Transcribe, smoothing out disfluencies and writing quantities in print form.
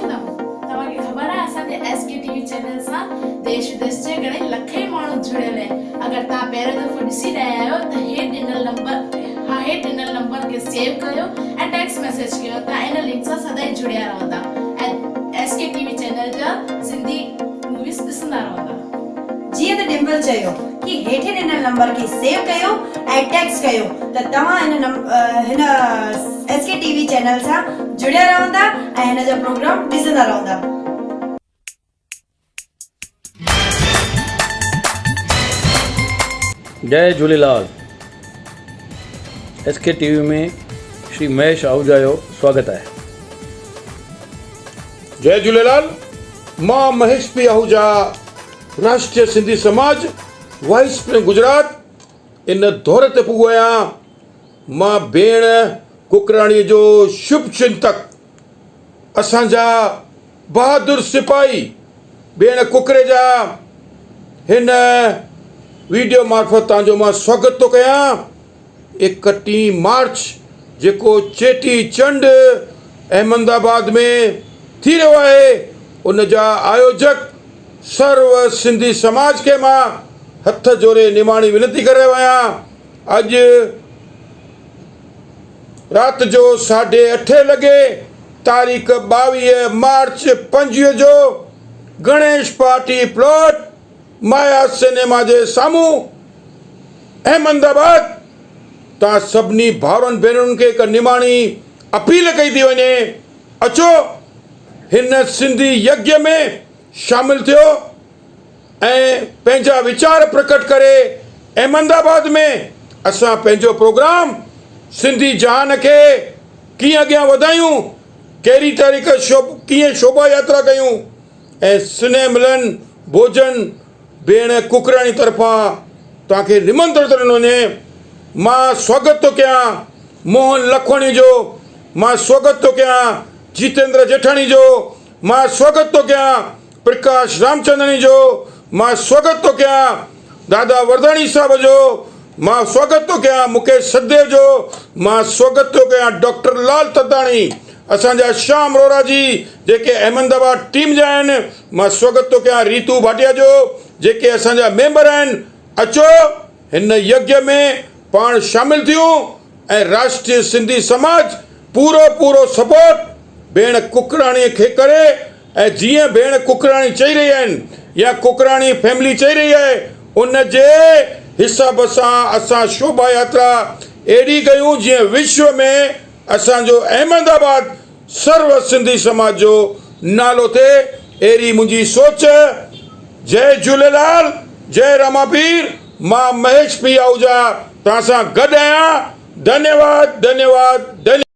رکندم. توهان کي خبر آهي اسان جي S K T V channel سان ديش وديش جي گهڻي لکين ماڻهو جڙيل آهن. اگر توهان پهريون دفعو ڏسي رهيا آهيو ته هيٺ ڏنل نمبر هيٺ ڏنل نمبر کي سيو ڪيو ۽ ٽيڪسٽ ميسيج ڪيو توهان ان لنڪ سان سدائين جڙيا رهندا ۽ S K T V channel جا سنڌي موويز ڏسندا رهندا. جيئن ته ڊمپل چيو ڪي هيٺين ڏنل نمبر کي سيو ڪيو ۽ ٽيڪسٽ ڪيو ته توهان هن هن S K T V channel سان جڙيا رهندا ۽ هن جا پروگرام ڏسندا رهندا. Jai Jhulelal S K T V ۾ Shri Mahesh Ahuja جو سواگت آهي. جئي جهوليلال مان مهيش پي آهوجا راشٽريه سنڌي سماج وائيس پريزيڊنٽ گجرات ان دور تي پڳو آهيان مان ڀيڻ ڪڪراڻي جو شڀ چنتڪ اسان جا بهادر سپاهي ڀيڻ ڪڪري جا هن ويڊيو معرفت تان جو مان سواگت ٿو ڪيان ايڪٽيهه مارچ جيڪو چيٽي چنڊ احمد آباد ۾ ٿي رهيو آهي ان جا آيوجڪ سرو سنڌي سماج کي مان هٿ جوڙي نماڻي وينتي ڪري رهيو آهيان اڄ رات جو ساڍي اٺين لڳي تاريخ 22 مارچ 25 جو گڻيش پارٽي پلاٽ مايا سئنيما جي سامهون احمد آباد تان سڀني ڀائرن ڀينرن کي هڪ نماڻي اپيل ڪئي ٿي وڃي اچو هن سنڌي يگيه ۾ شامل ٿيو ۽ پنهنجا ويچار پرڪٽ ڪري احمد آباد ۾ اسان پنهنجو پروگرام سنڌي جهان کي ڪيئن اڳيان وڌايون ڪهڙي تاريخ ڪيئن شوڀا ياترا ڪيون ۽ سنهه ملن ڀوڄن ڀيڻ ڪڪراڻي طرفان توهان کي نمنترڻ ٿو ڏنو وڃي. مان سواگت ٿو ڪيان موهن لکواڻي جو، مان سواگت ٿو ڪيان جيتيندر جيٺاڻي جو، مان سواگت ٿو ڪيان پرڪاش رامچنداڻي جو، مان سواگت ٿو ڪيان دادا ورداڻي صاحب جو، مان سواگت ٿو ڪيان مڪيش سچديو جو، مان سواگت ٿو ڪيان ڊاڪٽر لال تتاڻي، اسان جا شيام روهرا جي جيڪي احمد آباد ٽيم جا آهن، مان سواگت ٿو ڪيان ريتو ڀاٽيا جو جيڪي اسان جا ميمبر آهن، اچو هن يگيه ۾ پاڻ شامل ٿيون ۽ راشٽريه سنڌي سماج پورو پورو سپورٽ ڀيڻ ڪڪراڻي کي ڪري ۽ جيئن ڀيڻ ڪڪراڻي چئي رهي آهن يا ڪڪراڻي فيملي چئي رهي آهي ان جي حساب سان اسان شوڀا ياترا اهڙي ڪيون جيئن وشو ۾ اسان جو احمد آباد سرو سنڌي سماج جو نالو ٿئي اهڙي منهنجي سوچ جئي جهوليلال جئي راما پير مان مهيش پي آهوجا توهان سان گڏ آهيان ڌنيواد ڌنيواد ڌنيواد.